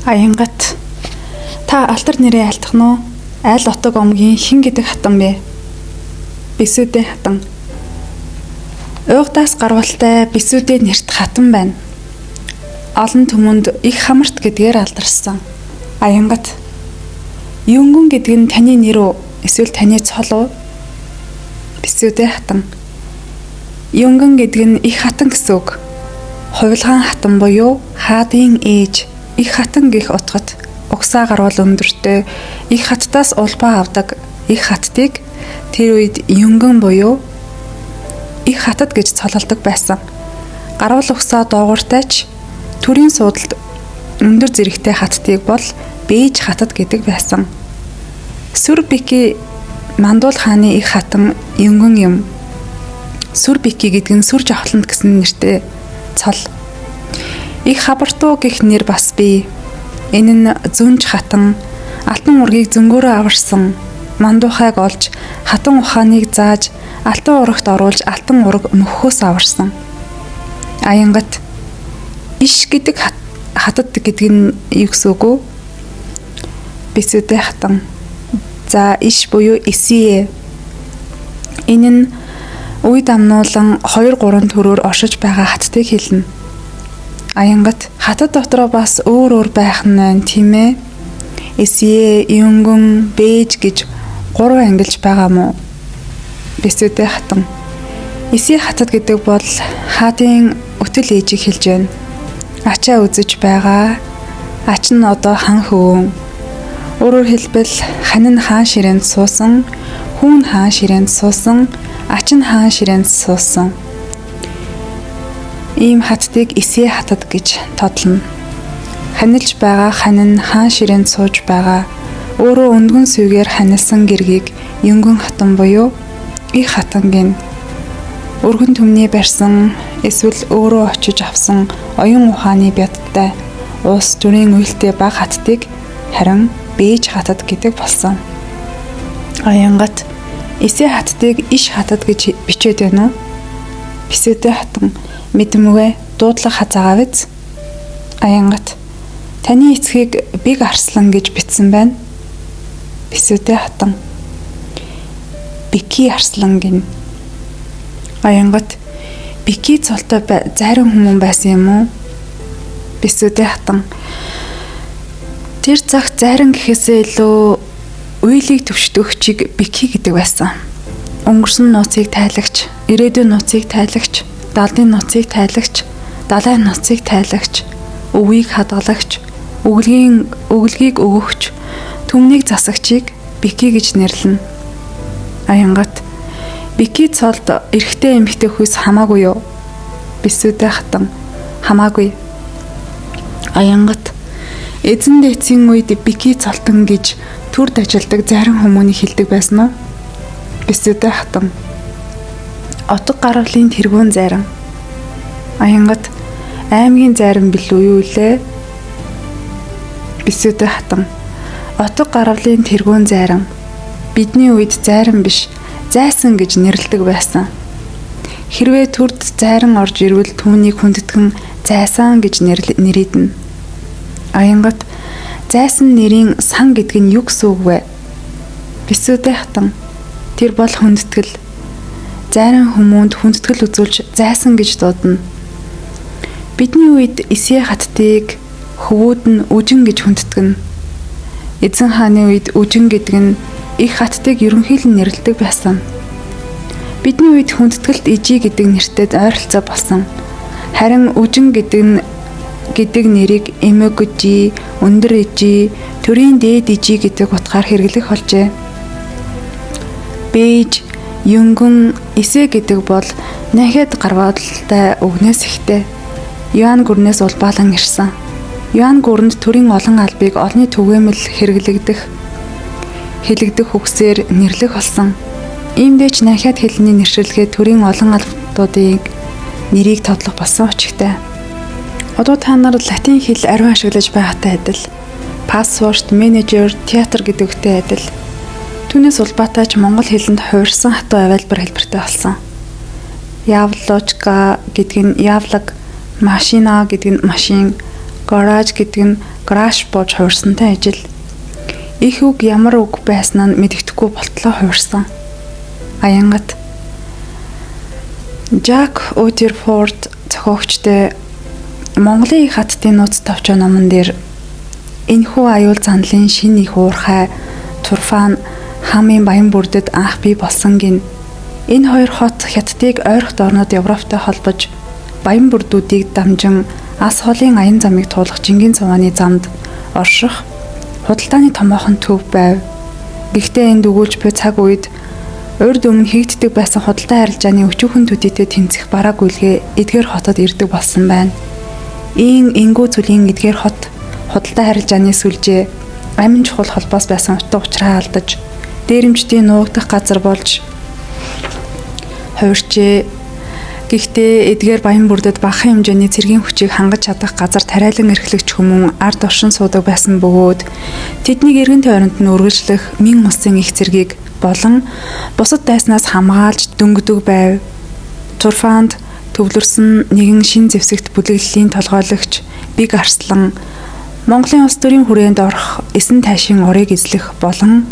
Аянгат, та алтар нэрээ айлтгах нь уу? Айл отог омгийн хэн гэдэг хатан бэ? Бисүүдээ хатан. Уйгдаас гарвалтай бисүүдээ нэрт хатан байна. Олон түмэнд их хамарт гэдгээр алдарсан. Аянгат. Юнгүн гэдэг нь таны нэр үү? Эсвэл таны цол уу? Бисүүдээ хатан. Юнгэн гэдэг нь их хатан гэсэн үг. Хувилгаан хатан буюу хаадын ээж, их хатан гэх утгат угсаа гарвал өндөртэй их хаттаас улбаа авдаг их хаттыг тэр үед юнгэн буюу их хатад гэж цололдог байсан. Гарвал угсаа доогууртай ч төрийн суудалд өндөр зэрэгтэй хаттыг бол Бээж хатад гэдэг байсан. Сүр Бики Мандуул хааны их хатан Юнгэн юм. Сүр Бики гэдэг нь сүр жавхланд гэсэн нэртэй цол. Их хабартуу гэх нэр бас бий. Энэ нь зүнж хатан, алтан ургийг зөнгөөрөө аварсан, мандуухайг олж хатан ухааныг зааж алтан урагт оруулж алтан ураг мөхөхөөс аварсан. Аянгат, иш гэдэг хатад гэдэг нь юу гэсэн үг вэ? Бисүүдээ хатан. За, иш буюу эсие. Энэ нь үе дамнуулан 2 3 төрөөр оршиж байгаа хаттыг хэлнэ. Аянгат, хатад дотроо бас өөр өөр байх нь байна, тийм ээ? Эсие, Юнгэн, Бэж гэж 3 ангилж байгаа мó? Бисүүдээ хатан. Эсие хатад гэдэг бол хаадын өтөл ээжийг хэлж байна. Ачаа үзэж байгаа. Ач нь одоо хан хөвөн. Өөрөөр хэлбэл хан нь хаан ширээнд суусан, хүүн хаан ширээнд суусан, ач нь хаан ширээнд суусан. Ийм хаттыг эсээ хатад гэж тодлоно. Ханилж байгаа хан нь хаан ширээнд сууж байгаа. Өөрөө өндгөн сүйгээр ханилсан гэргийг Юнгэн хатан буюу их хатан гин. Өргөн түмний барьсан эсвэл өөрөө очиж авсан оюун ухааны бядтай улс төрийн уйлтай баг хаттыг харин Бээж хатад гэдэг болсон. Аянгат, эсээ хаттыг иш хатад гэж бичээд байна уу? Бисүүдээ хатан мэдмүгэ дуудлага хазаагаа биз? Аянгат, таны эцгийг Биг Арслан гэж бичсэн байна. Бисүүдээ хатан Бики Арслан гин. Аянгат, Бики цолтой зайран хүмүүн байсан юм уу? Бисүүдээ хатан тэр цагт зайран гэхээсээ илүү уйлыг төвшдөгчийг Бики гэдэг байсан. Өнгөрсөн нууцыг тайлагч, ирээдүйн нууцыг тайлагч, далдын нууцыг тайлагч, далайн нууцыг тайлагч, өвийг хадгалагч, өглөгийн өглөгийг өгөгч, түмнийг засагчийг Бики гэж нэрлэнэ. Аянгат, Бики цолд эрэгтэй эмэгтэй хүйс хамаагүй юу? Бисүүдээ хатан хамаагүй. Аянгат, эзэн дээдсийн үед Бики цолтон гэж төрд ажилдаг зарим хүмүүний хэлдэг байсан уу? Бисүүдээ хатан отог гарвлын тэргүүн зарим. Аянгат, аймгийн зарим билүү юу лээ? Бисүүдээ хатан отог гарвлын тэргүүн зарим. Бидний үед зарим биш, зайсан гэж нэрлэдэг байсан. Хэрвээ төрд зайран орж ирвэл түүнийг хүндэтгэн зайсан гэж нэрийдэнэ. Аянгат, зайсан нэрийн сан гэдэг нь юу гэсэн үг вэ? Бисүүдээ хатан тэр бол хүндэтгэл. Зайран хүмүүнд хүндэтгэл үзүүлж зайсан гэж дуудана. Бидний үед эсээ хаттыг хөвүүд нь үжин гэж хүндэтгэнэ. Эзэн хааны үед үжин гэдэг нь их хаттыг ерөнхийлөн нэрлэдэг байсан. Бидний үед хүндэтгэлт ижи гэдэг нэртэй ойролцоо болсон. Харин үжин гэдэг нь гэдэг нэрийг эмэгжи, өндөр ижи, төрийн дээд ижи гэдэг утгаар хэрэглэх болжээ. Бэж, Юнгэн, эсэ гэдэг бол нахад гарвалтай үгнээс ихтэй. Юан гүрнээс улбаалan ирсэн. Юан гүрэнд төрийн олон албыг олонний түгээмэл хэрэглэгдэх хэлэгдэх үгсээр нэрлэх болсон. Иймдээ ч нахад хэлний нэршилгээ төрийн олон албуудыг нэрийг тодлох болсон учиртай. Одоо та нар латин хэл ариун ашиглаж байгаатай адил пассворт, менежер, театр гэдэг үгтэй адил. Түүнээс улбаатай ч монгол хэлэнд хувирсан хатуу авиалбар хэлбэртэй болсон. Явлочка гэдэг нь явлаг, машина гэдэг нь машин, Гараж гэдэг нь гараж бууж хувирсантай ижил. Их үг ямар үг байсан нь мэдэгдэхгүй болтлоо хувирсан. Аянгат. Жак Уотерфорд зохиогчтой Монголын их хаттын нууц товчоо номон дээр энэхүү аюул занлын шинэ их уурхай Турфан хамын баян бүрдэд анх бий болсон гин. Энэ хоёр хот Хятадыг ойрхот орнод Европтой холбож баян бүрдүүдийг дамжин ас холын аян замыг туулах жингийн цувааны замд орших худалдааны томоохон төв байв. Гэхдээ энд өгүүлж буй цаг үед урд өмнө хийгддэг байсан худалдаа арилжааны өчүүхэн төдийтэй тэнцэх бараа гүйлгээ эдгээр хотод ирдэг болсон байна. Ийм энгүү зүйлийн эдгээр хот худалдаа харилцааны сүлжээ амин чухал холбоос байсан утга учраа алдаж дээрэмчдийн нуугдах газар болж хувирчээ. Гэхдээ эдгээр баян бүрдэд багахан хэмжээний цэргийн хүчийг хангаж чадах газар тариалан эрхлэгч хүмүүн ард оршин суудаг байсан бөгөөд тэднийг эргэн тойронд нь үргэлжлэх Мин улсын их цэргийг болон бусад дайснаас хамгаалж дөнгөдөг байв. Турфанд төвлөрсөн нэгэн шин зэвсэгт бүлэглэлийн толгойлогч Биг Арслан Монголын улс төрийн хүрээнд орох эсэн тайшин орыг эзлэх болон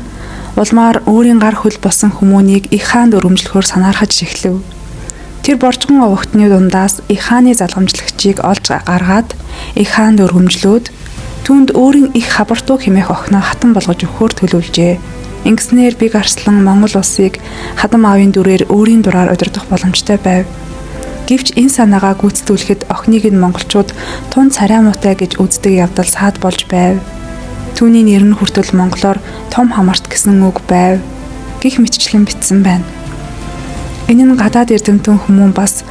улмаар өөрийн гар хөл болсон хүмүүнийг их хаанд өргөмжлөхөөр санаархаж эхлэв. Тэр боржгон овогтны дундаас их хааны залгамжлагчийг олж гаргаад их хаанд өргөмжлөөд түүнд өөрийн их хабартуу хэмээх охиноо хатан болгож өгөхөөр төлөвлөжээ. Ингэснээр Биг Арслан Монгол улсыг хадам аавын дүрээр өөрийн дураар удирдах боломжтой байв. Гэвч энэ санаагаа гүйцэтгүүлэхэд охиныг нь монголчууд тун царай муутай гэж үздэг явдал саад болж байв. Түүний нэр нь хүртэл монголоор том хамарт гэсэн үг байв. Гэх мэтчлэн бичсэн байна. Энэ нь гадаад эрдэмтэн хүмүүн бас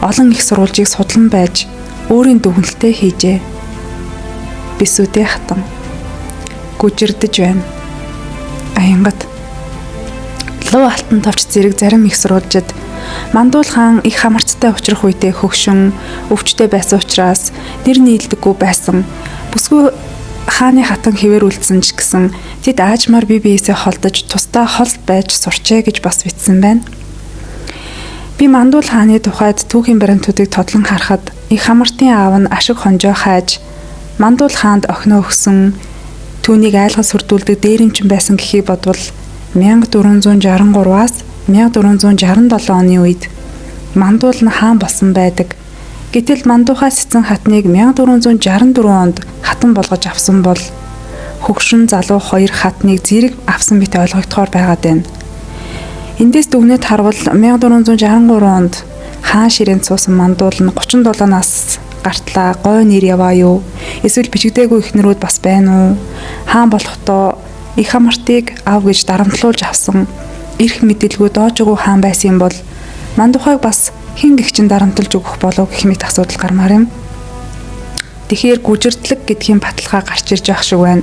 олон их сурвалжийг судлан байж өөрийн дүгнэлтээ хийжээ. Бисүүдээ хатан гүжирдэж байна. Аянгат. Луу алтан товч зэрэг зарим их сурвалжид Мандуул хаан их хамарцтай учрах үедээ хөгшин өвчтэй байсан учраас нэр нийлдэггүй байсан. Бүсгүй хааны хатан хэвээр үлдсэн ч гэсэн тэд аажмаар бие биесээ холдож тусдаа хол байж сурчээ гэж бас бичсэн байна. Би Мандуул хааны тухайд түүхийн баримтуудыг тодлон харахад их хамартын аав нь ашиг хонжоо хайж Мандуул хаанд охиноо өгсөн түүнийг айлгаж сүрдүүлдэг дээрэмчин байсан гэхийг бодвол 1463-аас 1467 оны үед Мандуул нь хаан болсон байдаг. Гэтэл Мандуухай цэцэн хатныг 1464 онд хатан болгож авсан бол хөгшин залуу хоёр хатныг зэрэг авсан мэт ойлгогдохоор байгаад байна. Эндээс дүгнээд харвал 1463 онд хаан ширээнд суусан Мандуул нь 37 нас гартлаа гой нэр яваа юу? Эсвэл бичигдээгүй эхнэрүүд бас байна уу? Хаан болохдоо их хамартыг ав гэж дарамтлуулж авсан эрх мэдэлгүй доожгүй хаан байсан юм бол Мандухайг бас хэн гэгчин дарамтлж өгөх болов гэх мэт асуудал гармаар юм. Тэгэхээр гүжирдлэг гэдгийн баталгаа гарч ирж байх шиг байна.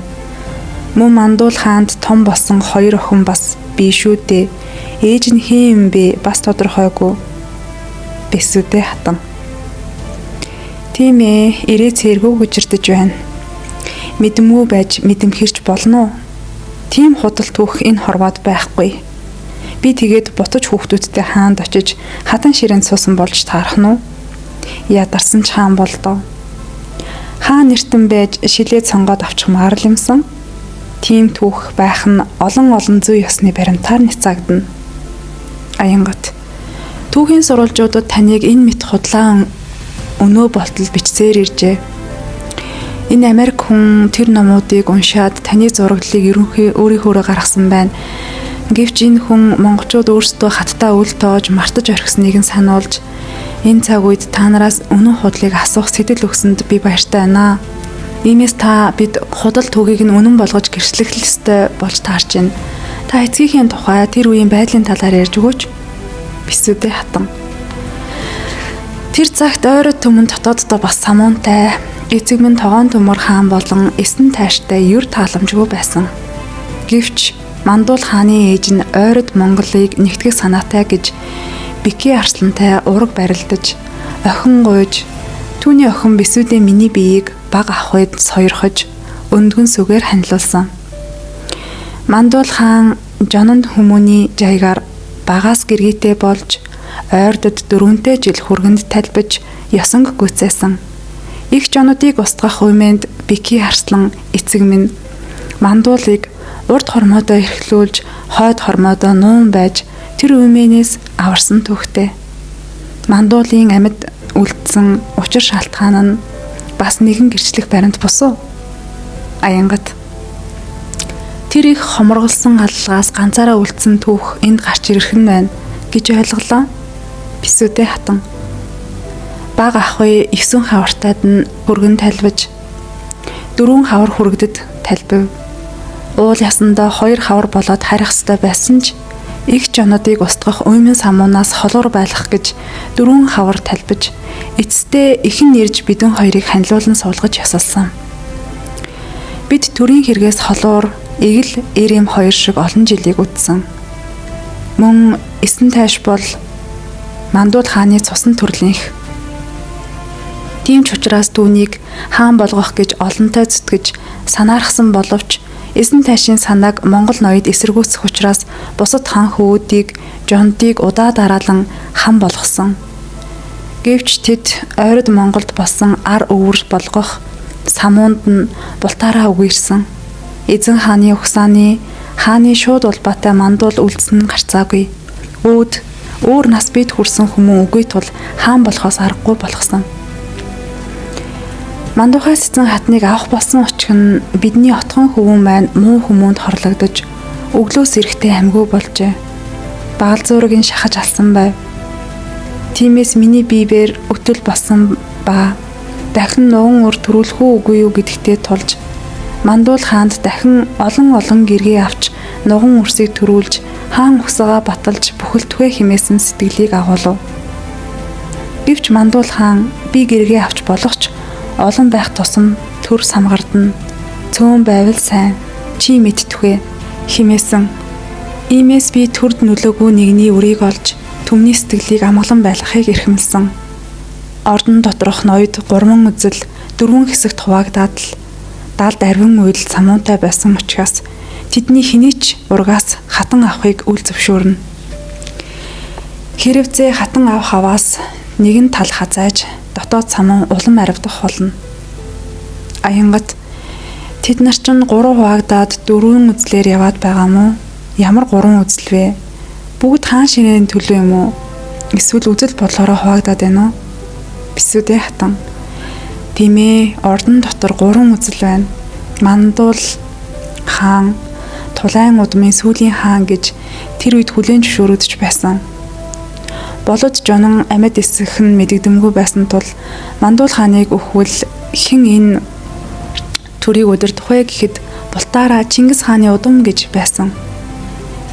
Мөн Мандуул хаанд том болсон хоёр охин бас бий шүү дээ. Ээж нь хэн юм бэ? Бас тодорхойгүй. Бэсүүдээ хатан. Тийм ээ, ирээ цэргүү гүжирдэж байна. Мэдэмгүй байж мэдэмхэрч болно уу? Тийм худал түүх энэ хорвоод байхгүй. Би тэгээд бутаж хүүхдүүдтэй хаанд очиж хатан ширээнд суусан болж таарах нь уу? Ядарсан ч хаан болдоо. Хаан нэртэн байж шилээд сонгоод авчихмаар л юмсан. Тийм түүх байх нь олон олон зүй ёсны баримтаар няцаагдана. Аянгат. Түүхийн сурвалжуудад таныг энэ мэт худлаан өнөө болтол бичсээр иржээ. Энэ Америк хүн тэр номуудыг уншаад таны зураглалыг ерөнхий өөрийнхөөрөө гаргасан байна. Гэвч энэ хүн монголчууд өөрсдөө хаттаа үл тоож мартаж орхисныг нь сануулж энэ цаг үед та нараас үнэн худлыг асуух сэтэл өгсөнд би баяртай байна. Иймээс та бид худал түүхийг нь үнэн болгож гэрчлэх ёстой болж таарч байна. Та эцгийнхээ тухай тэр үеийн байдлын талаар ярьж өгөөч. Бисүүдээ хатан. Тэр цагт ойрот түмэн дотооддоо бас самуунтай эцэг минь тогоон төмөр хаан болон эсэн тайштай юр тааламжгүй байсан. Гэвч Мандуул хааны ээж нь ойрод Монголыг нэгтгэх санаатай гэж Бики Арслантай ураг барилдаж охин гуйж түүний охин Бисүүдийн миний биеийг баг авахыг сойрхож өндгөн сүгээр ханилуулсан. Мандуул хаан Жононд хүмүүний жайгаар багаас гэргийтэй болж ойрдод 4 жил хүргэнд талбиж ёсонг гүйцээсэн. Их жонуудыг устгах үмэнд Бики Арслан эцэг минь Мандуулыг урд хормоодоо эрхлүүлж, хойд хормоодоо нуун байж тэр үмэнээс аварсан түүхтэй. Мандуулын амьд үлдсэн учир шалтгаан нь бас нэгэн гэрчлэх баримт босуу. Аянгат. Тэр их хоморголсон аллагаас ганцаараа үлдсэн түүх энд гарч ирэх нь байна гэж ойлголоо. Бисүүдээ хатан. Баг ахуй 9 хавартад нь хүргэн талбиж 4 хавар хүргэдэд талбив. Уул ясандаа 2 хавар болоод харих ёстой байсан ч их жонодыг устгах уйман самуунаас холуур байлгах гэж 4 хавар талбиж эцэстээ ихэн нэрж бидэн хоёрыг ханилуулан суулгаж ёсолсон. Бид төрийн хэрэгээс холуур эгэл эрэм хоёр шиг олон жилийг үдсэн. Мөн эсэн тайш бол Мандуул хааны цусан төрлийнх. Тийм ч учраас түүнийг хаан болгох гэж олонтой зүтгэж санаархсан боловч эсэн тайшийн санааг Монгол ноёд эсэргүүцэх учраас бусад хаан хөвүүдийг Жондыг удаа дараалан хан болгосон. Гэвч тэд ойрод Монголд болсон ар өвөр болгох самуунд нь бултаараа үгүйрсэн. Эзэн хааны угсааны хааны шууд улбаатай Мандуул үлдсэн нь гарцаагүй. Үүд өөр нас бид хүрсэн хүмүүн үгүй тул хаан болохоос аргагүй болгосон. Мандухай эзэн хатныг авах болсон очих нь бидний отхон хөвүүн маань муу хүмүүнд хорлогдож өглөөс эрэхтэй амьгүй болжээ. Багал зуурыг нь шахаж алсан байв. Тиймээс миний биебэр өтөл болсон ба дахин нуган ур төрүүлэх үү үгүй юу гэдэгтээ тулж Мандуул хаанд дахин олон олон гэргээ авч нуган үрсийг төрүүлж хаан угсагаа баталж бүхэлдвэ химээсэн сэтгэлийг агуулв. Гэвч Мандуул хаан би гэргээ авч болох ч олон байх тусам төр самгардна. Цөөн байвал сайн. Чи мэдтүхэ химээсэн. Иймээс би төрд нөлөөгүй нэгний үрийг олж түмний сэтгэлийг амгалан байлгахыг эрхэмлсэн. Ордон доторх ноёд 3 үзэл 4 хэсэгт хуваагдаад л далд арвин үйл самуунтай байсан учраас тэдний хэний ч ургаас хатан авахыг үл зөвшөөрнө. Хэрвзээ хатан авах аваас нэгэн тал хазайж дотоод самуун улам аривдах болно. Аянгат тэд нар чинь 3 хуваагдаад 4 үзлээр яваад байгаа мó? Ямар 3 үзэл вэ? Бүгд хаан шинийн төлөө юм уу? Эсвэл үзэл бодлороо хуваагдаад байна уу? Бисүүдээ хатан. Тийм ээ, ордон дотор 3 үзэл байна. Мандуул хаан, Тулайн удмын сүүлийн хаан гэж тэр үед хүлээн зөвшөөрөгдөж байсан. Болод жонон амьд эсэх нь мэдэгдэмгүй байсан тул Мандуул хааныг өхвөл хэн энэ төрийг удирдах вэ гэхэд бултаараа Чингис хааны удам гэж байсан.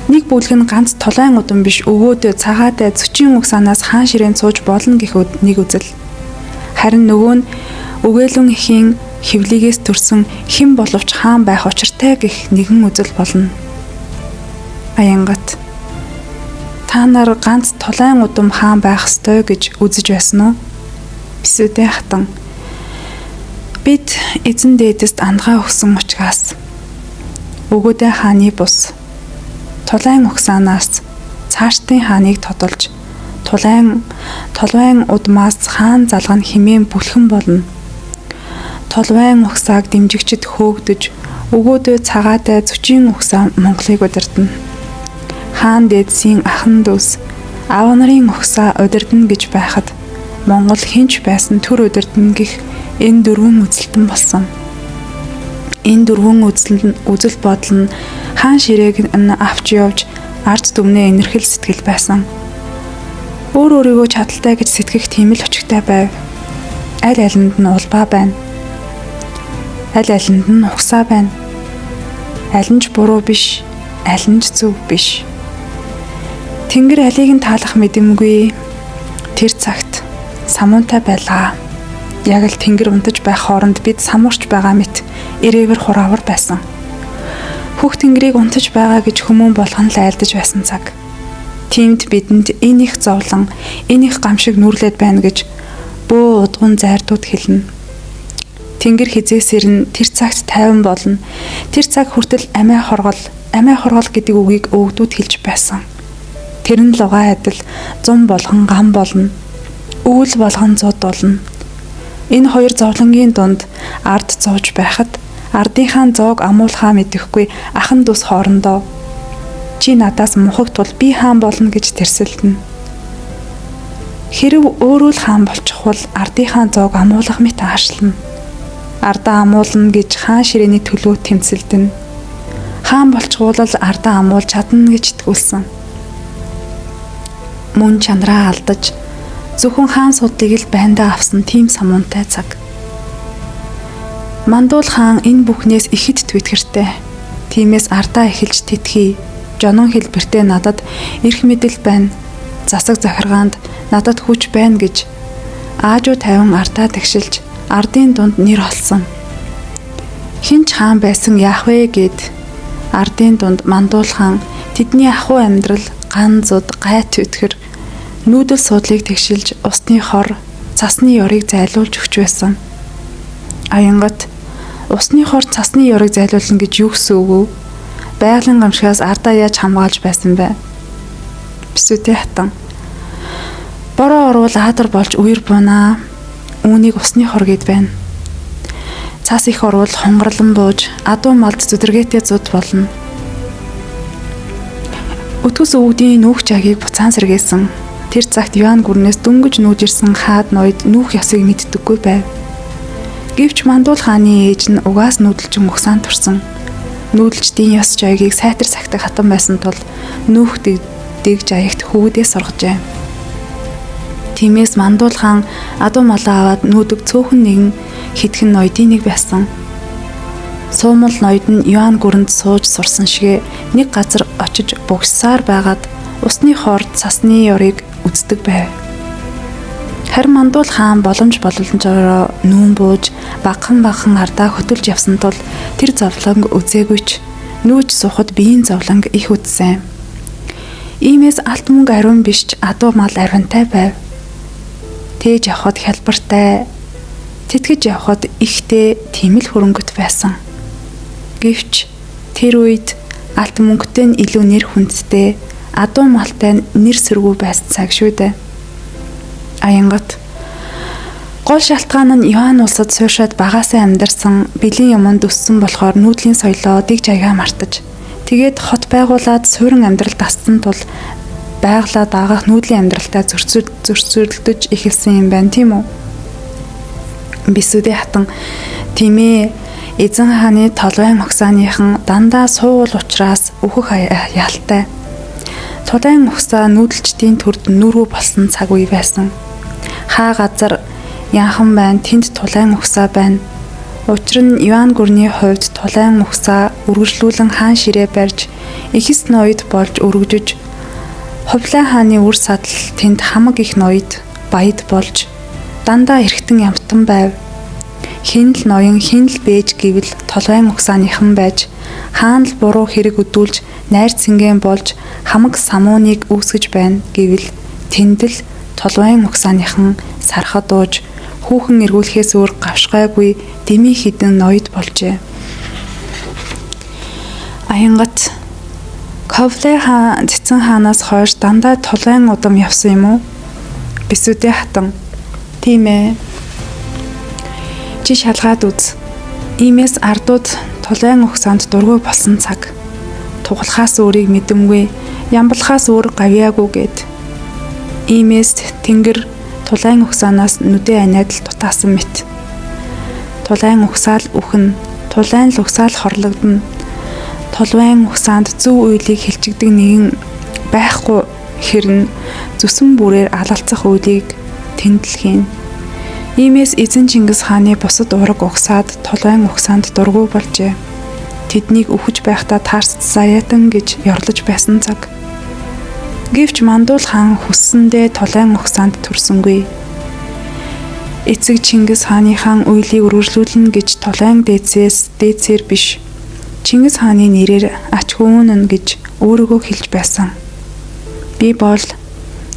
Нэг бүлэг нь ганц Тулайн удам биш өвөөдөө цагаатай зөчийн угсаанаас хаан ширээнд сууж болно гэх нэг үзэл. Харин нөгөө нь Өгөөлөн эхийн хөвлөгөөс төрсөн хэн боловч хаан байх учиртай гэх нэгэн үзэл болно. Аянгат. Та нар ганц Тулайн удам хаан байх ёстой гэж үзэж байсан уу? Бисүүдээ хатан. Бид эзэн дээдэст андгаа өгсөн учраас Өгөөдөө хааны бус Тулайн угсаанаас цаашдын хааныг тодолж Тулайн Толвайн удмаас хаан залгана хэмээн бүлхэн болно. Толвайн угсааг дэмжигчд хөөгдөж өгөөдөө цагаатай зөчийн угсаа Монголыг удирдана. Хаан дээдсийн ахан дүүс аав нарын угсаа удирдана гэж байхад Монгол хинч байсан төр удирдана гэх энэ дөрвөн үзэлтэн болсон. Энэ дөрвөн үзэл бодол нь хаан ширээг нь авч явж ард түмнээ инэрхэл сэтгэл байсан. Өөр өөрийгөө чадaltaй гэж сэтгэх тийм л өчигтэй байв. Аль алинд нь улбаа байна. Аль алинд нь угсаа байна. Аль нь ч буруу биш, аль нь ч зөв биш. Тэнгэр алийг нь таалах мэдэмгүй тэр цагт самуунтай байлаа. Яг л тэнгэр унтаж байх хооронд бид самуурч байгаа мэт ирээвэр хураавар байсан. Хөх тэнгэрийг унтаж байгаа гэж хүмүүн болгон л айлдаж байсан цаг. Тиймд бидэнд энэ их зовлон, энэ их гамшиг нүрлээд байна гэж бөө удгун зайрдууд хэлнэ. Тэнгэр хизээс ирнэ, тэр цагт тайван болно. Тэр цаг хүртэл амиа хоргол, амиа хоргол гэдэг үгийг өвгдүүд хэлж байсан. Тэр нь лугаа адил зун болгон гам болно. Өвөл болгон зуд болно. Энэ хоёр зовлонгийн дунд ард зовж байхад ардынхаа зоог амуулахаа мэдэхгүй ахан дүүс хоорондоо чи надаас мунхаг тул би хаан болно гэж тэрсэлдэнэ. Хэрв өөрөө л хаан болчихвол ардынхаа зоог амуулах мэт аашлна. Ардаа амуулна гэж хаан ширээний төлөө тэмцэлдэнэ. Хаан болчихвол ардаа амуулж чадна гэж итгүүлсэн. Мөн чанараа алдаж зөвхөн хаан судлыг л байндаа авсан тийм самуунтай цаг. Мандуул хаан энэ бүхнээс ихэд твитгэртэй. Тиймээс ардаа эхэлж тэтгий. Жонон хэлбэртээ надад эрх мэдэл байна. Засаг захиргаанд надад хүч байна гэж аажуу тавин ардаа тэгшилж ардын дунд нэр олсон. Хэн ч хаан байсан яах вэ гэд ардын дунд Мандуул хаан тэдний ахуй амьдрал ган зуд гай твитгэр нүүдэл суудлыг тэгшилж усны хор цасны ёрыг зайлуулж өгч байсан. Аянгат усны хор цасны ёрыг зайлуулна гэж юу гэсэн үг вэ? Байгалийн гамшигаас ардаа яаж хамгаалж байсан бэ? Бисүдэ хатан. Бороо орвол аадар болж үер бунаа. Үүнийг усны хор гэд байна. Цас их орвол хунгарлан бууж адуу малд зүдэргээтэй зуд болно. Өтгөс өвгдийн нүүх жагийг буцаан сэргээсэн. Тэр цагт Юан гүрнээс дөнгөж нүүж ирсэн хаад ноёд нүүх ёсыг мэддэггүй байв. Гэвч Мандуул хааны ээж нь угаас нүүдэлчин угсаан турсан. Нүүдэлчдийн ёс жаягийг сайтар сахидаг хатан байсан тул нүүх дэг жаягт хөвгүүдээ сургажээ. Тиймээс Мандуул хаан адуу малаа аваад нүүдэг цөөхөн нэгэн хитгэн ноёдын нэг байсан. Суумал ноёд нь Юан гүрэнд сууж сурсан шигэ нэг газар очиж бугсаар байгаад усны хор цасны ёрыг үздэг байв. Харин Мандуул хаан боломж боломжоор нүүн бууж багахан багахан ардаа хөтөлж явсан тул тэр зовлонг үзээгүй ч нүүж суухад биеийн зовлонг их үзсэн. Иймээс алт мөнгө ариун биш ч адуу мал ариунтай байв. Тээж явхад хялбартай, тэтгэж явхад ихтэй тийм л хөрөнгөт байсан. Гэвч тэр үед алт мөнгөтэй нь илүү нэр хүндтэй, адуу малтай нь нэр сэргүй байсан цаг шүү дээ. Аянгат гол шалтгаан нь Юан улсад сууршаад багаасаа амьдарсан бэлэн юмд өссөн болохоор нүүдлийн соёлоо дэг жаягаа мартаж тэгээд хот байгуулад суурин амьдрал дассан тул байглаа дагаах нүүдлийн амьдралтай зөрчилдөж эхэлсэн юм байна, тийм үү? Бисүдэ хатан тийм ээ, эзэн хааны толгойн угсааныхан дандаа суугуул учраас өөхөх ялтай. Тулайн угсаа нүүдэлчдийн төрд нүрүү болсон цаг үе байсан. Хаа газар янхан байна, тэнд тулайн угсаа байна. Учир нь Юан гүрний хувьд тулайн угсаа үргэлжлүүлэн хаан ширээ барьж эхэс ноёд болж өргөжөж Хувлай хааны үр садал тэнд хамаг их ноёд баяд болж дандаа эргэтэн ямтан байв. Хэн л ноён хэн л бэж гэвэл толгойн угсааныхан байж хаан л буруу хэрэг өдүүлж найр цэнгэн болж хамаг самууныг үүсгэж байна гэвэл тэнд л толгойн угсааныхан сархад дууж хүүхэн эргүүлэхээс өөр гавшгайгүй дэмий хідэн ноёд болжээ. Аянгат Ковле хаан Цэцэн хаанаас хойш дандаа тулайн удам явсан юм уу? Бисүдэ хатан. Тийм ээ. Чи шалгаад үз. Иймээс ардууд тулайн угсаанд дургүй болсон цаг. Туглахаас өөрийг мэдэмгүй, ямблахаас өөр гавьяагүй гэд. Иймээс тэнгэр тулайн угсаанаас нүдэ аниад л дутаасан мэт. Тулайн угсаал үхэн, тулайн л угсаал хорлогдоно. Тулвайн угсаанд зөв үйлийг хилчигдэг нэгэн байхгүй хэрнэ зүсэн бүрээр алалцах үйлийг тэндлэхийн. Иймээс эзэн Чингис хааны бусад уураг угсаад тулвайн угсаанд дургүй болжээ. Тэднийг үхэж байхдаа таарс заяатан гэж ёрлож байсан цаг. Гэвч Мандуул хаан хүссэндээ тулайн угсаанд төрсөнгүй. Эцэг Чингис хааныхаа үйлийг үргэлжлүүлнэ гэж тулайн дээдсээр биш. Чингис хааны нэрээр ач хүүнэн гэж өөрийгөө хэлж байсан. Би бол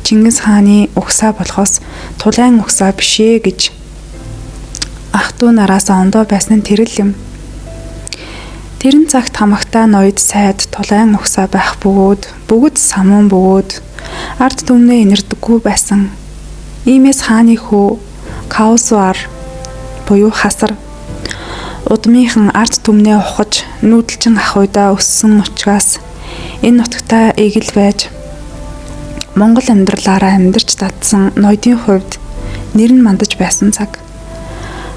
Чингис хааны угсаа болохоос тулайн угсаа биш ээ гэж ах トゥ нараас ондоо байсан нь тэр л юм. Тэрэн цагт хамагтай ноёд сайд тулайн угсаа байх бөгөөд бүгд самуун бөгөөд ард түмнээ инэрдэггүй байсан. Иймээс хааны хүү Каусуар буюу хасар. Удмынхан ард түмнээ ухаж нүүдэлчин ах уйдаа өссөн учраас энэ нутагтаа эгэл байж Монгол амьдралаараа амьдарч дадсан ноёдын хувьд нэр нь мандаж байсан цаг.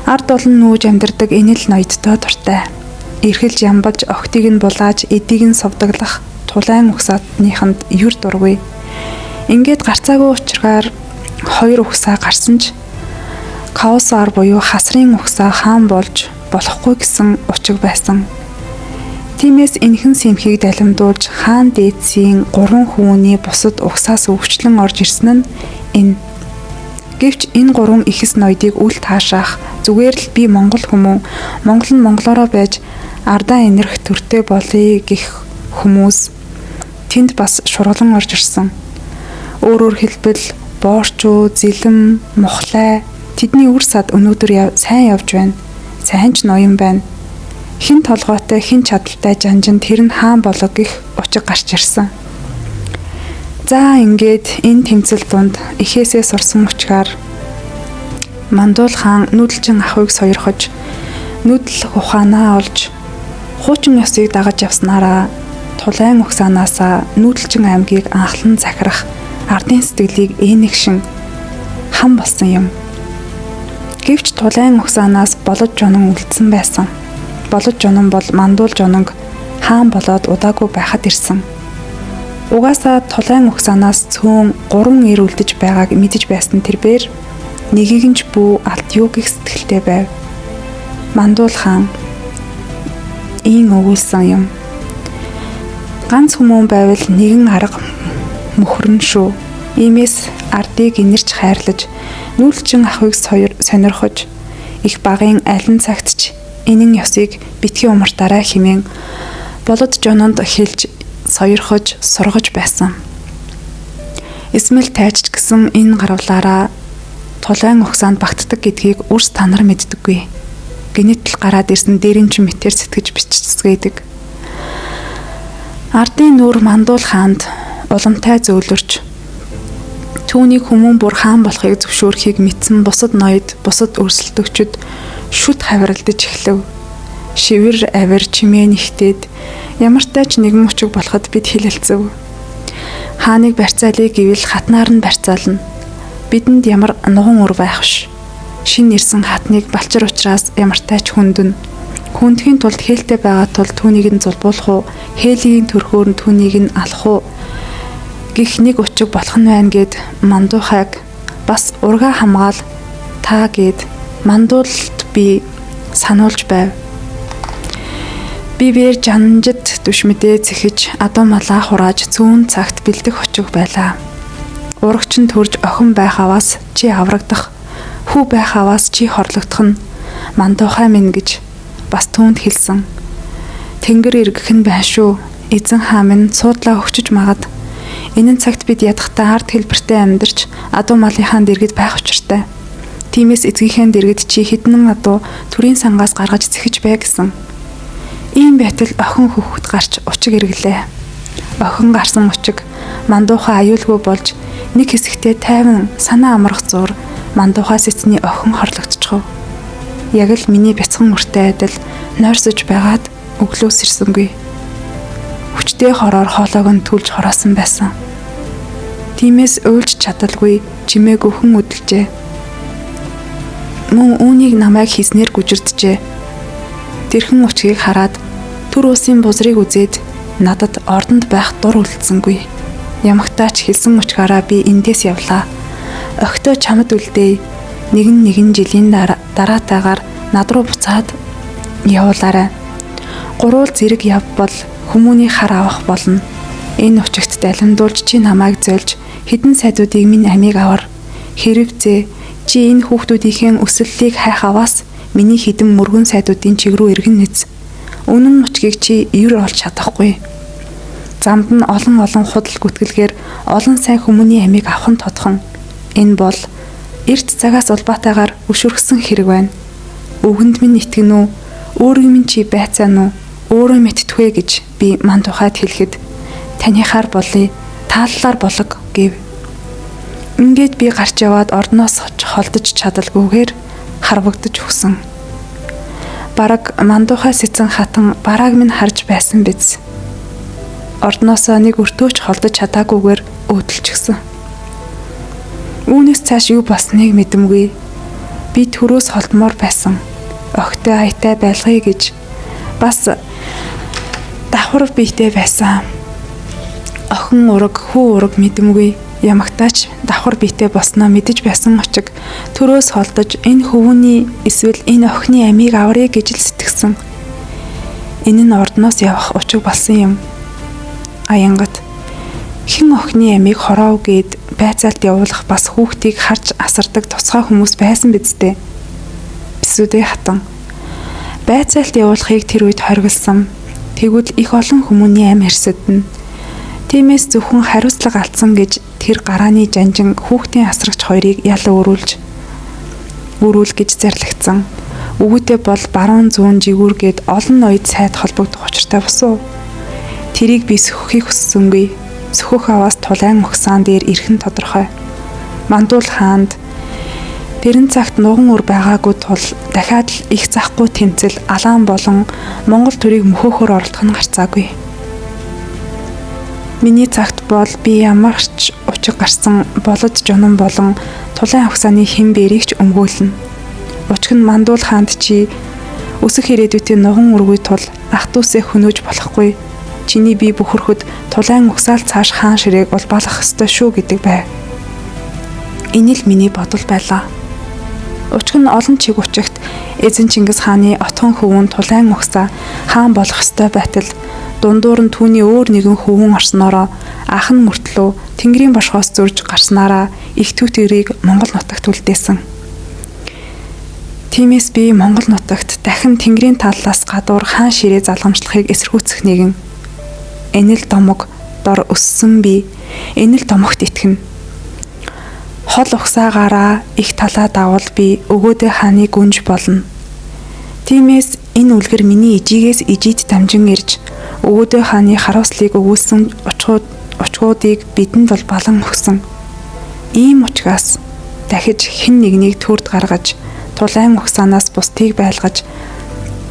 Ард олон нүүж амьдардаг энэ л ноёдтой дуртай. Эрхэлж ямбалж охтыг нь булааж эдийг нь сувдаглах тулайн угсаатныханд юр дургүй. Ингээд гарцаагүй учиргаар хоёр угсаа гарсан ч Каусар буюу хасрын угсаа хаан болж болохгүй гэсэн учиг байсан. Тиймээс энхэн сэмхийг далимдуулж хаан дээдсийн гурван хүмүүний бусад угсаас өвчлөн орж ирсэн нь энэ. Гэвч энэ гурван ихэс ноёдыг үл таашаах зүгээр л би монгол хүмүүн Монгол нь монголоороо байж ардаа инэрх төртэй болъё гэх хүмүүс тэнд бас шургалан орж ирсэн. Өөрөөр хэлбэл боорчуу, зэлэм, мухлай тэдний үр сад өнөөдөр сайн явж байна. Сайн ч ноён байна. Хэн толгойтой, хэн чадалтай жанжин тэр нь хаан болго гэх учиг гарч ирсэн. За ингээд энэ тэмцэл дунд эхээсээ сурсан учгаар Мандуул хаан нүүдэлчин ахуйг сойрхож нүүдлэх ухаанаа олж хуучин ёсыг дагаж явснараа тулайн угсаанаасаа нүүдэлчин аймгийг анхлан захирах ардын сэтгэлийг ээнэгшин хам болсон юм. Гэвч тулайн угсаанаас болож жонон үлдсэн байсан. Болож жонон бол Мандуул жононг хаан болоод удаагүй байхад ирсэн. Угаасаа тулайн угсаанаас цөөн 3 эр үлдэж байгааг мэдэж байсан тэрбээр нэгийг нь ч бүү алд юу гэх сэтгэлтэй байв. Мандуул хаан ийн өгүүлсэн юм. Ганц хүмүүн байвал нэгэн арга мөхөрнө шүү. Иймээс ардыг инэрч хайрлаж, нүүлчин ахуйг сонирхож, их багын алин цагт ч энэн ёсыг битгий умартаарай хэмээн болод жононд хэлж сойрхож, сургаж байсан. Эсмэл тайчч гэсэн энэ гарвлаараа тулайн угсаанд багтдаг гэдгийг үрс танар мэддэггүй. Гинэтэл гараад ирсэн дээрэн ч мэтэр сэтгэж бичцгээдэг. Ардын нүүр Мандуул хаанд уламтай зөөлөрч түүнийг хүмүүн бүр хаан болохыг зөвшөөрөхийг мэдсэн бусад ноёд, бусад өрсөлдөгчд шүд хавиралдаж эхлэв. Шивэр авир чимээ нэгтээд ямартай ч нэгэн учиг болоход бид хилэлцэв. Хааныг барьцаалъя гэвэл хатнаар нь барьцаална. Бидэнд ямар нуган үр байх ш. Шинэ ирсэн хатныг балчир учраас ямартай ч хүндэн. Хүндхийн тулд хээлтэй байгаа тул түүнийг нь зулбуулах уу, хээлийн төрхөөр нь түүнийг нь алах уу гих нэг учиг болох нь байна гэд мандуухайг бас ургаа хамгаал та гэд мандуулалт би сануулж байв. Би бээр жанжид дүшмэдээ цэхэж адуу малаа хурааж цөөн цагт бэлдэх очиг байлаа. Урагч нь төрж охин байх аваас чи аврагдах, хүү байх аваас чи хорлогдох нь мандуухай минь гэж бас түүнд хэлсэн. Тэнгэр эргэх нь байна шүү. Эзэн хаан минь суудлаа өгчөж магад. Энэ цагт бид ядахтаа ард хэлбэртэй амьдарч адуу малынхаа дэргэд байх учиртай. Тиймээс эцгийнхээ дэргэд чи хэдэн адуу төрийн сангаас гаргаж зэхэж бай гэсэн. Ийм байтал охин хүүхэд гарч учиг эргэлээ. Охин гарсан учиг мандуухай аюулгүй болж нэг хэсэгтээ тайван санаа амрах зуур мандуухай сэцний охин хорлогдчихов. Яг л миний бяцхан үртэй адил нойрсож байгаад өглөөс ирсэнгүй. Хүчтэй хороор хоолойг нь түлж хороосон байсан. Тиймээс уйлж чадалгүй чимээгүйхэн үдэлжээ. Мөн үүнийг намайг хийснээр гүжирджээ. Тэрхэн учгийг хараад төр улсын бузрыг үзээд надад ордонд байх дур үлдсэнгүй. Ямагтаа ч хэлсэн учгаараа би эндээс явлаа. Охидоо чамд үлдээе. Нэгэн нэгэн жилийн дараатайгаар над руу буцаад явуулаарай. Гурвал зэрэг явбал хүмүүний хар авах болно. Энэ учигт далимдуулж чи намайг зольж хэдэн сайдуудыг минь амийг авар. Хэрвзээ чи энэ хүүхдүүдийнхээ өсөллийг хайх аваас миний хэдэн мөргөн сайдуудын чиг рүү иргэн нэз. Үнэн мөчгийг чи ер олж чадахгүй. Замд нь олон олон худал гүтгэлгээр олон сайн хүмүүний амийг авах нь тодхон. Энэ бол эрт цагаас улбаатайгаар өшөргсөн хэрэг байна. Өвгөнд минь итгэн үү? Өөрийн минь чи байцаана уу? Өөрөө мэдтвэ гэж би мандухайд хэлэхэд таныхаар болъё, тааллаар болог гэв. Ингээд би гарч яваад ордноос холдож чадалгүйгээр харвагдаж өгсөн. Бараг мандуухай сэцэн хатан барааг минь харж байсан биз. Ордноосоо нэг өртөөч холдож чадаагүйгээр өөдөлчихсөн. Үүнээс цааш юу болсныг мэдэмгүй. Би төрөөс холдмоор байсан. Огтой аятай байлгая гэж бас давхар биетэй байсан. Охин ураг, хүү ураг мэдэмгүй. Ямагтаач давхар биетэй болсноо мэдэж байсан очиг төрөөс холдож энэ хөвүүний эсвэл энэ охины амийг аврыг гэж л сэтгэсэн. Энэ нь ордноос явах учиг болсон юм. Аянгат хэн охины амийг хоров гээд байцаалт явуулах бас хүүхдийг харж асардаг тусгай хүмүүс байсан биз дээ. Бисүүдээ хатан. Байцаалт явуулахыг тэр үед хориглосон. Тэгвэл их олон хүмүүний ам хэрсэднэ. Тиймээс зөвхөн хариуцлага алдсан гэж тэр гарааны жанжин хүүхдийн асрагч хоёрыг ял өөрүүлж өрүүл гэж зарлигдсан. Өгөөтэй бол баруун зүүн жигүүр гээд олон ноёд сайд холбогдох учиртай босуу. Тэрийг би сөхөхийг хүссэнгүй. Сөхөх аваас тулайн угсаан дээр ирэх нь тодорхой. Мандуул хаанд тэрэн цагт нуган үр байгаагүй тул дахиад л их захгүй тэмцэл алаан болон Монгол төрийг мөхөөхөөр оролдох нь гарцаагүй. Миний цагт бол би ямар ч учиг гарсан болод жунан болон тулаан угсааны хэн бэрийг ч өмгөөлнө. Учиг нь Мандуул хаанд чи өсөх ирээдүйтэй нуган үргүй тул ах дүүсээ хөнөөж болохгүй. Чиний бие бөхөрөхөд тулаан угсаал цааш хаан ширээг улбаалгах ёстой шүү гэдэг байв. Энэ л миний бодол байлаа. Учиг нь олон чиг учигт эзэн Чингис хааны отхон хөвүүн тулаан угсаа хаан болох ёстой байтал дундуур нь түүний өөр нэгэн хөвүүн орсноороо ах нь мөртлөө Тэнгэрийн бошгоос зурж гарснараа их төв тэрийг Монгол нутагт үлдээсэн. Тиймээс би Монгол нутагт дахин Тэнгэрийн талаас гадуур хаан ширээ залгамжлахыг эсэргүүцэх нэгэн. Энэ л домог дор өссөн би энэ л домогт итгэнэ. Хол угсаагаараа их талаа давал би өгөөдөө хааны гүнж болно. Тиймээс энэ үлгэр миний ижигээс ижид дамжин ирж өгөөдөө хааны харуулслыг өгүүлсэн учгуудыг бидэнд бол балан өгсөн. Ийм учгаас дахиж хэн нэгнийг төрд гаргаж тулаан угсаанаас бусдыг байлгаж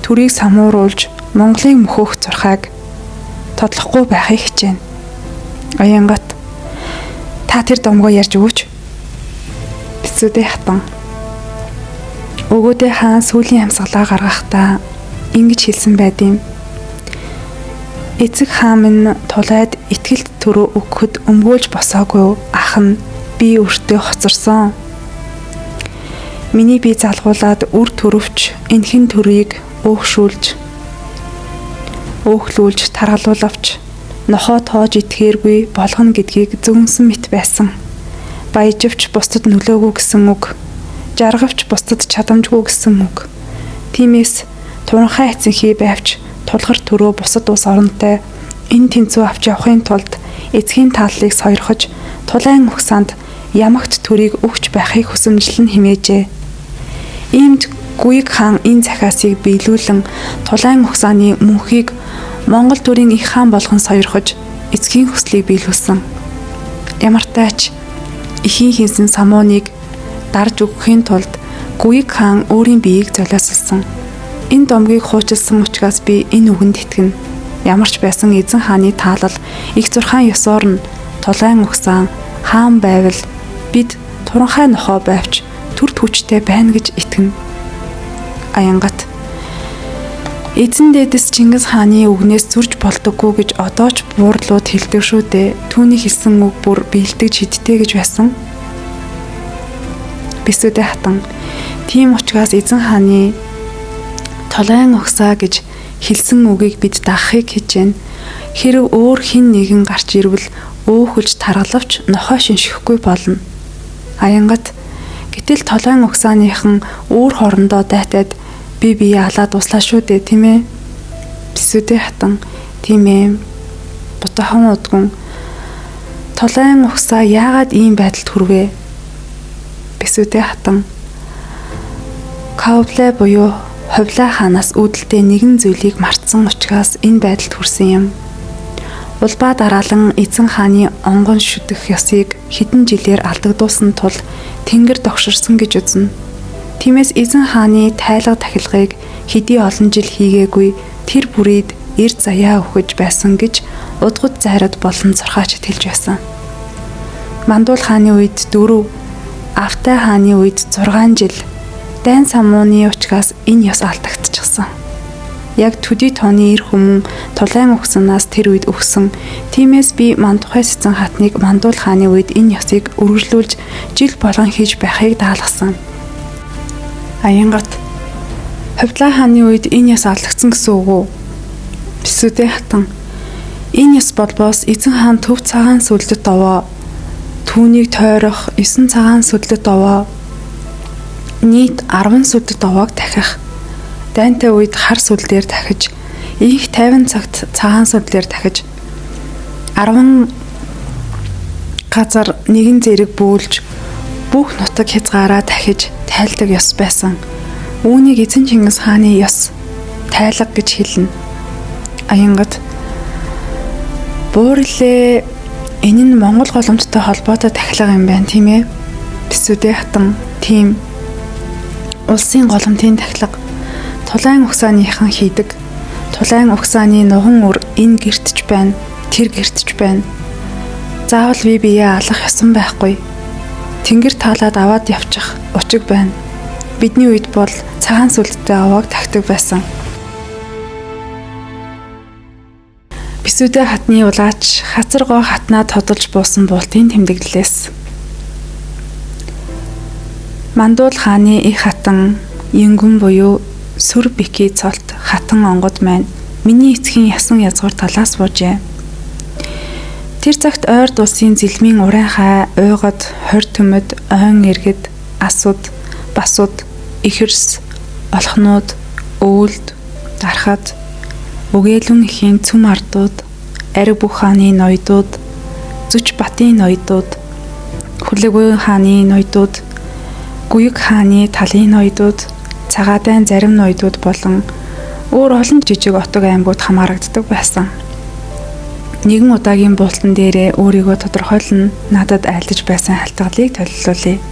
төрийг самууруулж Монголыг мөхөөх зурхайг тодлохгүй байхыг хичээнэ. Аянгат та тэр домгоо ярьж өгөөч. Бицүүдээ хатан. Өгөөдөө хаан сүүлийн амьсгалаа гаргахдаа ингэж хэлсэн байд юм. Эцэг хаан минь тулайд итгэлт төрөө өгөхөд өмгөөлж босоогүй ах нь би өртөө хоцорсон. Миний бие залгуулад үр төрөвч энхэн төрийг өөхлүүлж таргалуулавч нохоо тоож итгээргүй болгоно гэдгийг зөөнсөн мэт байсан. Баяжвч бусдад нөлөөгүй гэсэн үг. Жаргавч бусдад чадамжгүй гэсэн үг. Тиймээс туранхай эцэнхий байвч тулгар төрөө бусад улс оронтой энэ тэнцүү авч явахын тулд эцгийн тааллыг сойрхож тулаан угсаанд ямагт төрийг өгч байхыг хүсэмжлэн химээжээ. Иймд Гүйг хаан энэ захиасыг биелүүлэн тулаан угсааны мөнхийг Монгол төрийн их хаан болгон сойрхож эцгийн хүслийг биелүүлсэн. Ямартай ч эхийн хийсэн самууныг дарж өгөхийн тулд Гүйг хаан өөрийн биеийг золиослсон. Энэ домгийг хуучилсан учраас би энэ үгэнд итгэнэ. Ямар ч байсан эзэн хааны таалал их зурхаан ёсоор нь тулаан угсаан хаан байвал бид туранхай нохоо байвч төрд хүчтэй байна гэж итгэнэ. Аянгат эзэн дээдэс Чингис хааны үгнээс зурж болдоггүй гэж одоо ч буурлууд хэлдэг шүү дээ. Түүний хэлсэн үг бүр биелдэг хидтэй гэж байсан. Бисүүдээ хатан. Тийм учраас эзэн хааны тулаан угсаа гэж хэлсэн үгийг бид дагахыг хичээнэ. Хэрв өөр хэн нэгэн гарч ирвэл өөхөлж таргалавч нохой шиншихгүй болно. Аянгат гэтэл тулаан угсааныхан өөр хорондоо дайтаад би бие алаад услаа шүү дээ, тийм ээ. Бисүүдээ хатан тийм ээ. Бутахан удгүн тулаан угсаа яагаад ийм байдалд хүрвэ? Бисүүдээ хатан Каублэ буюу Хувлаа хаанаас үүдэлтэй нэгэн зүйлийг мартсан учраас энэ байдалд хүрсэн юм. Улбаа дараалан эзэн хааны онгон шүтэх ёсыг хэдэн жилээр алдагдуулсан тул тэнгэр догширсон гэж үзнэ. Тиймээс эзэн хааны тайлга тахилгыг хэдий олон жил хийгээгүй тэр бүрийд эр заяа өгөж байсан гэж удгад зайрад болон сурхаачид хэлж байсан. Мандуул хааны үед 4, Автай хааны үед 6 жил дайн самууны учгаас энэ ёс алдагдчихсан. Яг төдий тооны эр хүмүүн тулаан өгсөнөөс тэр үед өгсөн. Тиймээс би Мандухай Цэцэн хатныг Мандуул хааны үед энэ ёсыг үргэлжлүүлж жил болгон хийж байхыг даалгасан. Аянгат Хувлаа хааны үед энэ ёс алдагдсан гэсэн үг үү? Бисүдэ хатан энэ ёс болбоос эзэн хаан төв цагаан сүлдэт овоо түүнийг тойрох 9 цагаан сүлдэт овоо нийт 10 сүлдэт овоог дахих. Дайнтай үед хар сүлдээр дахиж, инх 50 цагт цагаан сүлдээр дахиж 10 газар нэгэн зэрэг бөөлж бүх нутаг хязгаараа дахиж тайлдаг ёс байсан. Үүнийг эзэн Чингис хааны ёс тайлга гэж хэлнэ. Аянгат Буурлээ энэ нь Монгол голомттой холбоотой тахилга юм байна, тийм ээ? Бисүдэ хатан тийм улсын голомтын тахилга тулаан угсааныхан хийдэг. Тулаан угсааны нуган үр энэ гэртж байна, тэр гэртж байна. Заавал би биеэ алах ёсон байхгүй. Тэнгэр таалаад аваад явчих учиг байна. Бидний үед бол цагаан сүлдтэй овоог тагтаг байсан. Бисүдэ хатны улаач хацар гоо хатнаа тодолж буусан буултын тэмдэглэлээс. Мандуул хааны их хатан Енгүн буюу Сүр Бики цолт хатан онгод маань миний эцгийн ясан язгуур талаас буужээ. Тэр цагт ойрд улсын зэлмийн урайхай, уйгад, хорь төмөд, ойн иргэд, асууд, басууд, ихэрс, олхнууд, өвөлд, дархад, үгээлүн эхийн цөм ардууд, ариг бүх хааны ноёдууд, Зүч Батын ноёдууд, Хүлэгвэн хааны ноёдууд, Гүйг хааны талын ноёдууд, Цагаадайн зарим ноёдууд болон өөр олон жижиг отог аймагуд хамаарагддаг байсан. Нэгэн удаагийн буултан дээрээ өөрийгөө тодорхойлон надад айлдаж байсан халтгалыг толилуулъя.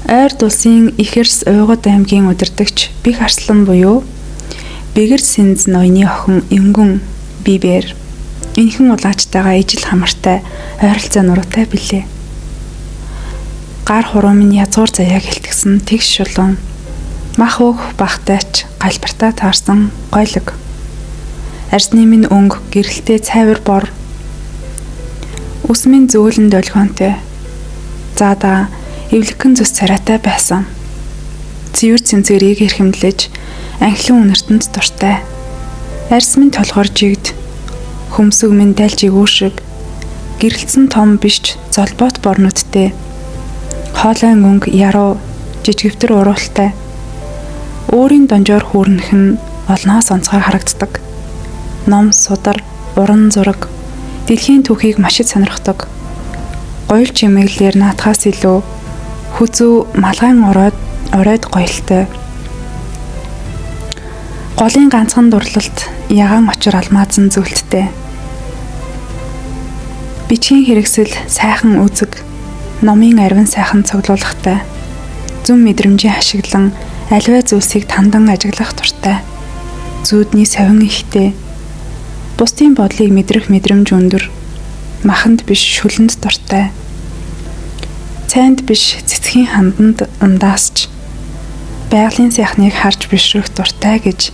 Ойрд улсын Ихэрс Уйгад аймгийн удирдагч Бих Арслан буюу Бэгэр Сэнз ноёны охин Енгүн Бибер энэхэн улаачтайгаа ижил хамартай ойролцоо нуруутай билээ. Гар хуруу минь язгуур заяаг хэлтгсэн тэгш шулуун. Мах өөх бахтайч галбартаа таарсан гойлог. Арсны минь өнгө гэрэлтэй цайвар бор. Үс минь зөөлөн долгионтой. Заада эвлэгхэн зүс царайтай байсан. Цэвэр цэнцгэрийг эрхэмлэж анхлан үнэртэнд дуртай. Арс минь толгор жигд, хөмсөг минь дайлж эгүүр шиг гэрэлтсэн том биш золбоот борнуудтэй. Хоолойн өнгө яруу, жижигвтер уруултай. Өөрийн донжоор хүүрнэх нь олноос онцгой харагддаг. Ном, судар, уран зураг, дэлхийн түүхийг маш их сонирхдог. Гоёл чимэглэлээр наатахаас илүү хүзүү малгайн оройд гоёлтой. Голын ганцхан дурлалт ягаан очор алмаазан зөвлөлттэй. Бичгийн хэрэгсэл сайхан үзэг, номын аривн сайхан цуглуулгатай. Зүм мэдрэмжийн ашиглан аливаа зүйлсийг тандан ажиглах дуртай. Зүүдний совин ихтэй. Бусдын бодлыг мэдрэх мэдрэмж өндөр. Маханд биш шүлэнд дуртай. Цайнд биш цэцгийн ханданд ундаасч. Байгалийн сайхныг харж бишрэх дуртай гэж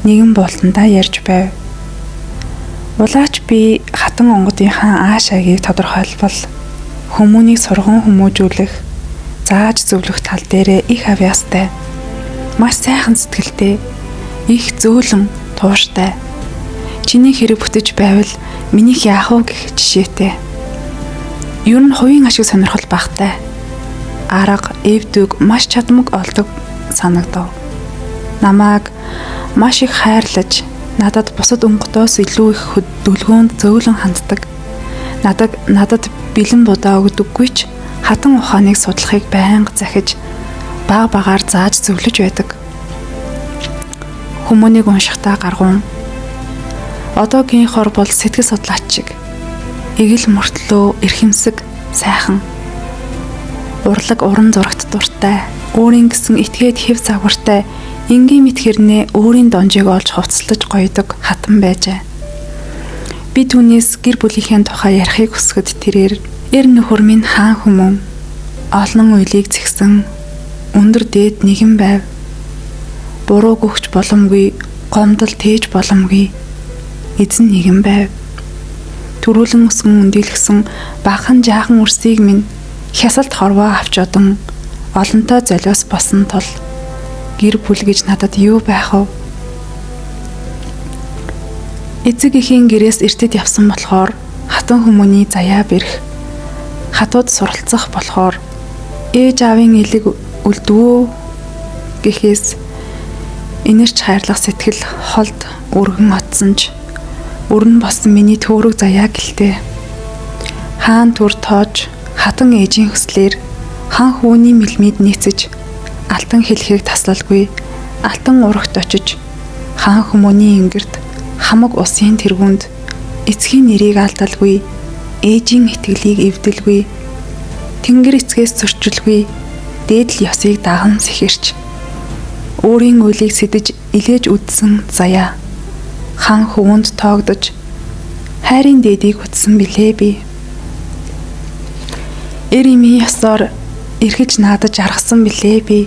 нэгэн буултандаа ярьж байв. Улаач би хатан онгодынхаа ааш аягийг тодорхойлбол хүмүүнийг сурган хүмүүжүүлэх, зааж зөвлөх тал дээрээ их авьяастай, маш сайхан сэтгэлтэй, их зөөлөн тууштай. Чиний хэрэг бүтэж байвал минийх яах вэ гэх жишээтэй. Ер нь хувийн ашиг сонирхол багтай. Арга, эвдүг маш чадмаг олдог санагдав. Намайг маш их хайрлаж, надад бусад өнгөтөөс илүү их дүлгөөнд зөөлөн ханддаг. Надад бэлэн будаа өгдөггүй ч хатан ухааныг судлахыг байнга захиж, баг багаар зааж зөвлөж байдаг. Хүмүүнийг уншихдаа гаргуун. Одоогийн хор бол сэтгэл судлаач шиг. Эгэл мөртлөө эрхэмсэг, сайхан. Урлаг уран зурагт дуртай, Өөрийн гэсэн этгээд хэв загвартай энгийн мэт хэрнээ өөрийн донжийг олж хувцаслаж гоёдог хатан байжээ. Би түүнээс гэр бүлийнхээ тухай ярихыг хүсэхэд тэрээр эр нөхөр минь хаан хүмүүн олон уйлыг згсэн өндөр дээд нэгэн байв. Буруу гүгч боломгүй, гомдол тээж боломгүй. Эзэн нэгэн байв. Төрүүлэн өсгөн өндийлгсэн бахан жаахан үрсийг минь хясалт хорвоо авч одон олонтой золиос босон тул гэр бүл гэж надад юу байх вэ? Эцэг эхийн гэрээс эртэд явсан болохоор хатан хүмүүний заяа бэрх, хатууд суралцах болохоор ээж аавын элэг үлдвөө гэхээс инэрч хайрлах сэтгэл холд өргөн отсон ч өрн болсон миний төөрөг заяа гэлтэй. Хаан түр тоож хатан ээжийн хүслээр хан хүүний мэлмид нийцэж алтан хэлхийг таслалгүй алтан урагт очиж хаан хүмүүний ингэрт хамаг усын тэргүүнд эцгийн нэрийг алдалгүй, ээжийн итгэлийг эвдэлгүй, тэнгэр эцгээс зөрчилгүй дээдл ёсыг даган сэхэрч өөрийн үйлийг сэдэж илээж үдсэн заяа хан хөвөнд тоогдож хайрын дээдийг утсан билээ би. Эр эмийн ёсоор эргэж наадаж аргасан билээ би.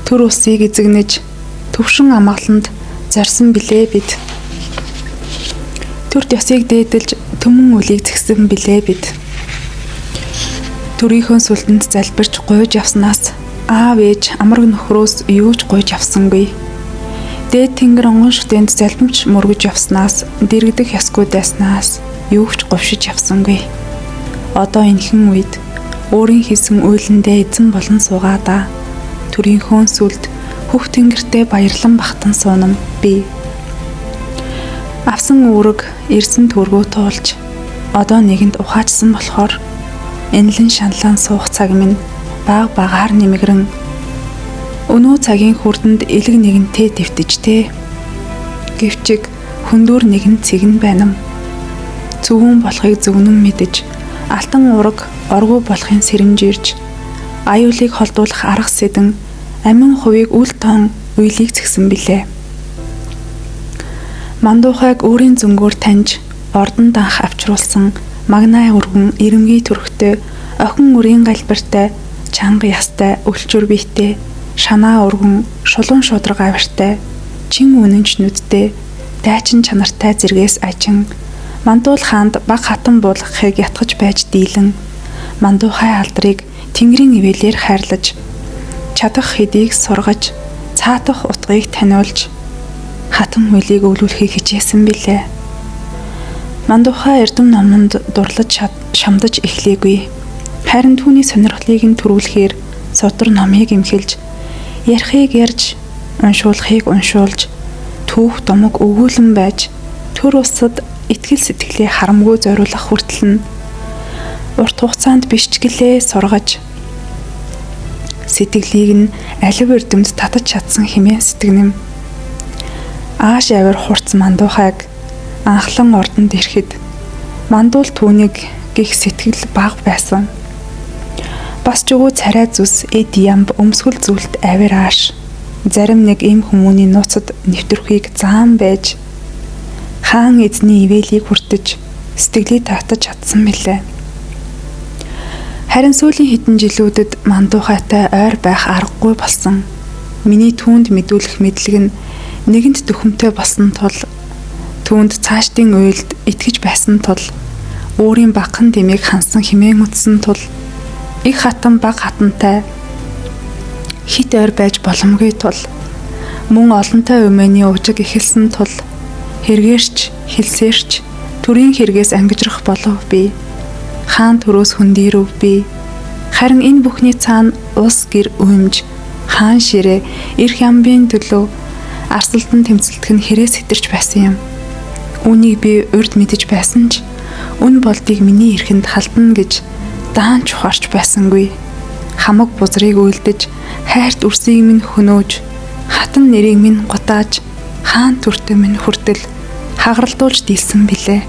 Төр усыг эзэгнэж төвшин амгаланд зорьсон билээ бид. Төрт ёсыг дээдэлж төмөн үлийг згсэн билээ бид. Төрийнхөө сүлдэнд залбирч гуйж явснаас аав ээж амраг нөхрөөс юу ч гуйж явсангүй. Дээд тэнгэр онгон шүтээнд залбимч мөргөж явснаас дэрэгдэх ёсгүй дайснаас юу ч говшиж явсангүй. Одоо энхэн үед өөрийн хийсэн уйлэндээ эзэн болон суугаадаа төрийнхөө сүлд хөх тэнгэртээ баярлан бахтан суунам би. Авсан үүрэг ирсэн төргөө туулж одоо нэгэнд ухаачсан болохоор энэлэн шаналан суух цаг минь баг багаар нэмэгрэн өнөө цагийн хүрдэнд элэг нэгэнтээ твтэж. Гэвчиг хөндүүр нэгэн цэг нь байна. Цөвүүн болохыг зөвнөн мэдэж алтан уураг оргуу болохын сэрэмжирж аюулыг холдуулах арга сэдэн амин хувийг үл тоон уйлыг згсэн билээ. Мандуухайг өөрийн зөнгөөр таньж ордон данх авчруулсан магнаа өргөн ирэмгий төрхтэй охин үрийн галбиртай чанга ястай өлчүр биетэй шанаа өргөн шулуун шудраг авиртай чин үнэнч нүдтэй дайчин чанартай зэргээс ажин мандуул хаанд баг хатан буулгахыг ятгах байж дийлэн мандуухай алдрыг тэнгэрийн ивэлээр хайрлаж чадах хэдийг сургаж цаатах утгыг таниулж хатан хөлийг өвлүүлэхийг хичээсэн билээ. Мандуухай эрдэм номонд дурлаж шамдаж эхлээгүй. Харин түүний сонирхлыг нь төрүүлэхээр судар номыг эмхэлж ярихыг ярьж, уншуулахыг уншуулж, түүх домог өгүүлэн байж төр усад итгэл сэтгэлээ харамгүй зориулах хүртэл нь урт хугацаанд биш ч гэлээ сургаж сэтгэлийг нь алив эрдэмт татаж чадсан хэмээн сэтгэнэм. Ааш авир хурц мандуухайг анхлан ордонд ирэхэд мандуул түүнийг гих сэтгэл бага байсан. Бас ч үгүй царай зүс эд ямб өмсгөл зүйлт авир ааш. Зарим нэг эм хүмүүний нууцад нэвтрэхийг заан байж хаан эзний ивэлийг хүртэж сэтгэлийг татаж чадсан билээ. Харин сүүлийн хэдэн жилүүдэд мандуухайтай ойр байх аргагүй болсон. Миний түүнд мэдүүлэх мэдлэг нь нэгэнт дөхөмтэй болсон тул түүнд цаашдын уйлд итгэж байсан тул өөрийн багахан дэмийг хансан хэмээн үтсэн тул их хатан баг хатантай хит ойр байж боломгүй тул мөн олонтой өмнөний ужиг эхэлсэн тул хэрэгэрч хэлсээрч төрийн хэрэгээс ангижрах болов би. Хаан төрөөс хөндийрөв би. Харин энэ бүхний цаана улс гэр уймж хаан ширээ эрх ямбын төлөө арсалдан тэмцэлдэх нь хэрээс хэтэрч байсан юм. Үүнийг би урд мэдэж байсан ч үн болдыг миний эрхэнд халдана гэж даанч ухаарч байсангүй. Хамаг бузрыг үйлдэж, хайрт үрсийг минь хөнөөж, хатан нэрийг минь гутааж, хаан төртөө минь хүртэл хагаралдуулж дийлсэн билээ.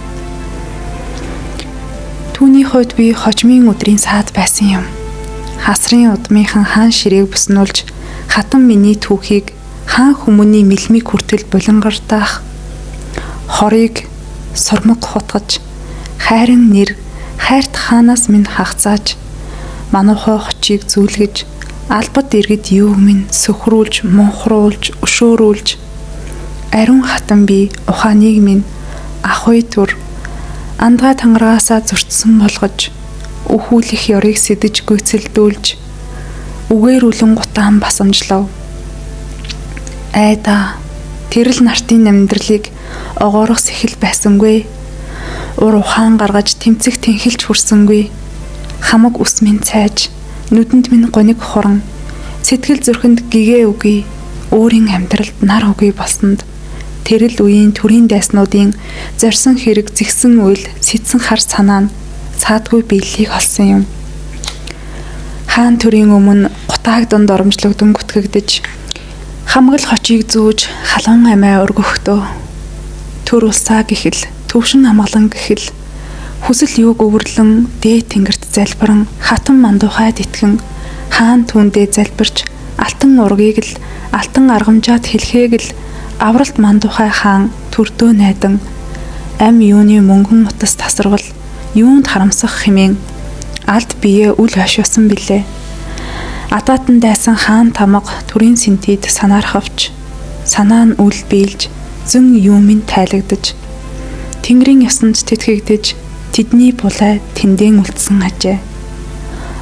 Түүний хувьд би хожмын өдрийн саад байсан юм. Хасрын удмынхан хаан ширээг буснуулж хатан миний түүхийг хаан хүмүүний мэлмиг хүртэл булангардаах хорыг сурмаг хутгаж хайрын нэр хайрт хаанаас минь хагцааж мануухай хочийг зүүлгэж албад иргэд юуг минь сөхрүүлж мунхруулж өшөөрүүлж ариун хатан би ухааныг минь ахуй түр андгаа тангаргаасаа зөрчсөн болгож өхүүлэх ёрыг сэдэж гүйцэлдүүлж үгээр үлэн гутаан басамжлав. Айда тэрэл нартын амьдралыг огоорох сэхэл байсангүй. Ур ухаан гаргаж тэмцэх тэнхэлж хүрсэнгүй. Хамаг ус минь цайж, нүдэнд минь гуниг хуран, сэтгэл зүрхэнд гэгээ үгүй, өөрийн амьдралд нар үгүй болсонд тэрэл үеийн төрийн дайснуудын зорьсон хэрэг зэгсэн үйл сэтсэн хар санаа нь саадгүй биеллийг олсон юм. Хаан төрийн өмнө гутааг дунд оромжлогдон гүтгэгдэж хамгал хочийг зүүж халуун амиа өргөхдөө төр улсаа гэхэл төвшин амгалан гэхэл хүсэл юуг өвөрлөн дээд тэнгэрт залбиран хатан мандуухайд итгэн хаан түүндээ залбирч алтан ургийг л алтан аргамжаад хэлхээг л авралт мандуухай хаан төрдөө найдан ам юуны мөнгөн утас тасарвал юунд харамсах хэмээн алд бие үл хошиосон билээ. Атаатан дайсан хаан тамга төрийн сэнтид санаархавч санаа нь үл биелж зөн юмын тайлагдаж тэнгэрийн ёсонд тэтгэгдэж тэдний булай тэндэн үлдсэн ажээ.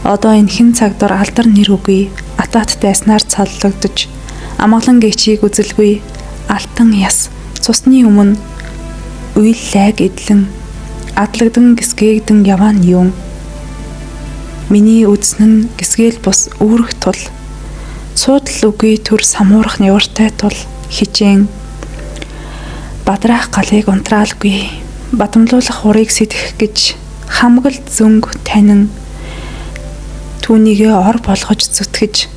Одоо энэ хэн цаг дор алдар нэр үгүй атаат дайснаар цоллогдож амгалан гэчийг үзэлгүй алтан яс цусны өмнө уйл лайг эдлэн адлагдан гисгээгдэн яваа нь юм. Миний үзсэн нь гисгээл бус үүрэх тул суудал үгүй төр самуурах нявартай тул хичээн бадраах галыг унтраалгүй бадамлуулах урыг сэтгэх гэж хамгал зөнг танин түүнийгээ ор болгож зүтгэж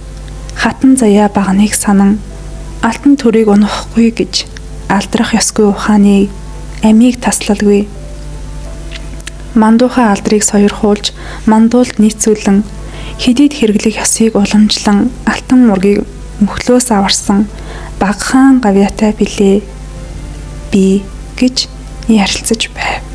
хатан заяа багныг санан алтан төрийг унахгүй гэж алдрах ёсгүй ухааны амийг таслалгүй мандуухай алдрыг сойрхуулж мандуулд нийцүүлэн хэдийд хэрэглэх ёсыг уламжлан алтан мургийг мөхлөөс аварсан багахан гавьяатай билээ би гэж ярилцаж байв.